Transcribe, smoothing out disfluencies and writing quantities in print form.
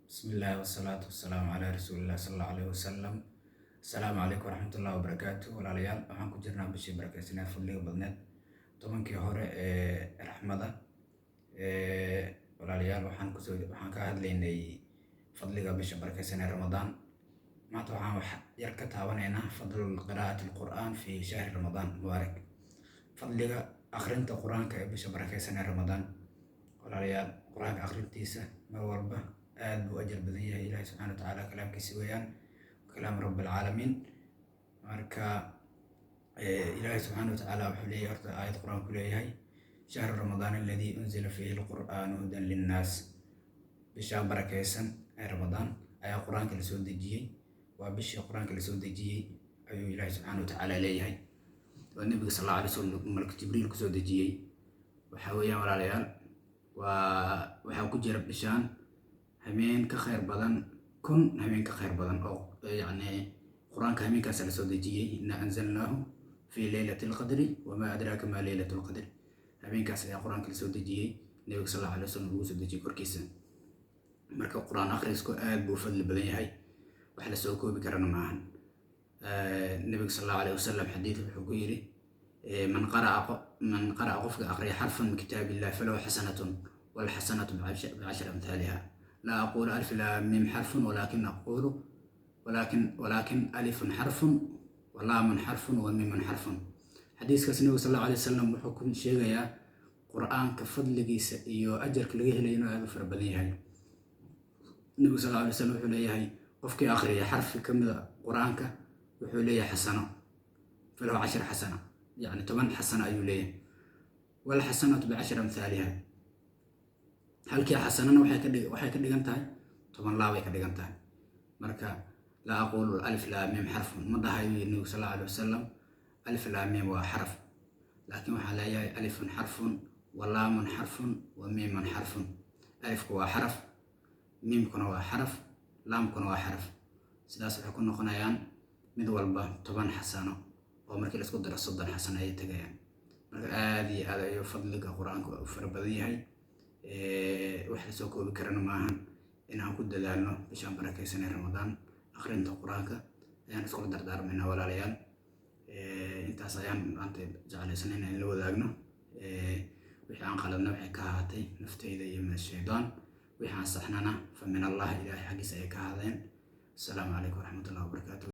Bismillahi wasalaatu wasalaamu calaa rasuulillahi sal allahu alayhi wasalam. Asalaamu calaykum waraxmatullahi wabarakaatu. Walaalayaal, waxaan ku jirnaa bishii barakeysaneed, fadliga badneed, 10kii hore ee raxmada. Walaalayaal, waxaan ka hadlaynay fadliga bisha barakeysan ee Ramadaan. Maanta waxaan wax yar ka taabanaynaa fadlu qiraa'ati alqur'aan fi shahri Ramadaan mubaarak, fadliga akhrinta Qur-aanka ee bisha barakeysan ee Ramadaan. Walaalayaal, Qur-aanka akhrintiisa mar walba aad buu ajar badan yahay. Ilaahi subxana wa tacaala kalaamkiisa weeyaan, kalaam rabbi alcaalamiin. Marka Ilaahi subxaana wa tacaala wuxuu leeyahay, horta aayad Qur-aan ku leeyahay: shahru Ramadaan alladii unzila fiihi alqur'aanu hudan linnaas. Bishaa barakeysan ee Ramadaan ayaa Qur-aanka lasoo dejiyey. Waa bishii Qur-aanka lasoo dejiyey ayuu Ilaahi subxaana wa tacaala leeyahay, oo Nebiga sal alla alay slam malak Jibriil kusoo dejiyey. Waxaa weeyaan, walaalayaal, waa waxaa ku jira bishaan habeen ka khayr badan 1000 habeen ka khayr badan, oo yacni Qur-aanka habeenkaas lasoo dejiyey. Inna anzalnaahu fi leylati alqadri, wamaa adraaka maa leylatu lqadri. Habeenkaas ayaa Qur-aanka lasoo dejiyey, Nebiga sal alla alay wasalam ugu soo dejiyey korkiisa. Marka Qur-aan akhrisku aad buu u fadli badan yahay, wax lasoo koobi karana maahan. Nebiga sal allahu alayh wasalam xadiid wuxuu ku yidhi: man qara'a, qofka aqriya, xarfan min kitaab illah falahu xasanatun, walxasanatu bicashri amhaaliha. Laa aqulu alif laam mim xarfun, walakin aqulu walakin alifun xarfun walaamun xarfun wa miimun xarfun. Xadiiskaas Nebiga sal allahu alay wasalam wuxuu ku sheegayaa Qur-aanka fadligiisa iyo ajarka laga helayo inuu aad u fara badan yahay. Nebigu sal alay wasalam wuxuu leeyahay, qofkii akhriya xarfi ka mida Qur-aanka wuxuu leeyahay xasano, falahu cashar xasana, yacni 10 xasano ayuu leeyahay. Walxasanatu bicashri amhaaliha, halkii xasanana waxay ka dhigan tahay 10 laabay ka dhigan tahay. Marka laa aqulu alif laam mim xarfun, ma dhahayo Nebigu sal allahu alay wasalam alif laam mim waa xaraf, laakiin waxaa leeyahay alifun xarfun wa laamun xarfun wa miimun xarfun. Alifku waa xaraf, miimkuna waa xaraf, laamkuna waa xaraf. Sidaas waxay ku noqonayaan mid walba 10 xasano, oo markii laisku daro 30 xasano ayay tegayaan. Marka aada iyo aad ayuu fadliga Qur-aanka u fara badan yahay, wax lasoo koobi karana maahan. Inaan ku dadaalno bishaan barakeysanay Ramadaan akhrinta Qur-aanka ayaan iskula dardaarmaynaa, walaalayaal. Intaas ayaan maanta jeclaysanay inaan la wadaagno. Wixii aan qaladna waxay ka ahaatay nafteyda iyo min ashaydaan, wixii aan saxnana fa min Allah, Ilaahay xaggiisa ayay ka ahaadeen. Asalaamu calaykum waraxmatullahi wabarakaatu.